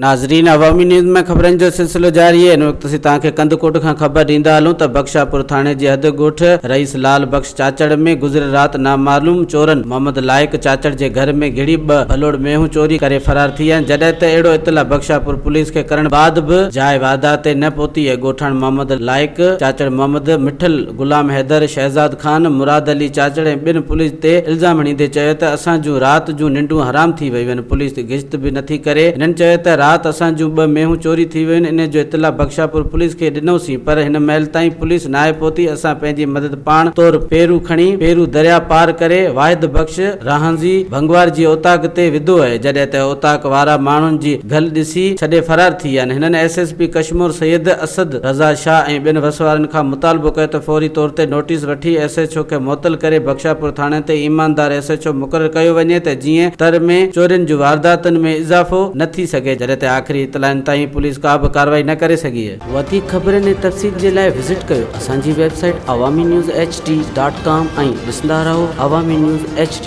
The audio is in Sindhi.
ناظرين عوامي نيوز ۾ خبرن جو سلسلو جاري آهي. هن وقت اسين توهان کي ڪنڌڪوٽ کان خبر ڏيندا هلون ته بخشاپور ٿاڻي جي حد ڳوٺ رئيس لال بخش چاچڙ ۾ گذريل رات نامعلوم چورن محمد لائق چاچڙ جي گهر ۾ گهڙي ٻه ڀلوڙ مينهون چوري ڪري فرار ٿي ويا آهن جڏهن ته اهڙو اطلاع بخشاپور پوليس کي ڪرڻ بعد به جاء واردات تي نه پهتي ۽ ڳوٺاڻ محمد لائق چاچڙ محمد مٺل غلام حيدر، شهزاد خان، مراد علي چاچڙ ۽ ٻين پوليس تي الزام هڻيندي چيو ته اسان جون رات جون ننڊون حرام ٿي ويون آهن، پوليس گشت به نٿي ڪري، هنن چيو ته رات اسان جون ٻه مينهون چوري ٿي ويون آهن، ان جو اطلاع بخشاپور پوليس کي ڏنوسين پر هن مهل تائين پوليس ناهي پهتي، اسان پنهنجي مدد پاڻ طور پيرو کڻي پيرو درياء پار ڪري واحد بخش راهنزي ڀنگوار جي اوطاق تي وڌو آهي، جڏهن ته اوطاق وارا ماڻهن جي گهل ڏسي ڇڏي فرار ٿي ويا آهن، هنن S S P Kashmore Syed Asad Raza Shah ۽ ٻين وس وارن کان مطالبو ڪيو ته فوري طور تي نوٽيس وٺي ايس ايڇ او کي معطل ڪري بخشاپور ٿاڻي تي ايماندار ايس ايڇ او مقرر ڪيو وڃي ته جيئن تر ۾ چورين جون وارداتن ۾ اضافو نه ٿي سگهي جڏهن ته آخري اطلاعن تائين پوليس ڪا به ڪارروائي نه ڪري سگهي آهي. وڌيڪ خبرن ۽ تفصيل جي لاء وزٽ ڪيو اسان جي website Awami news H D dot com ۽ ڏسندا رهو عوامي نيوز ايڇ ڊي.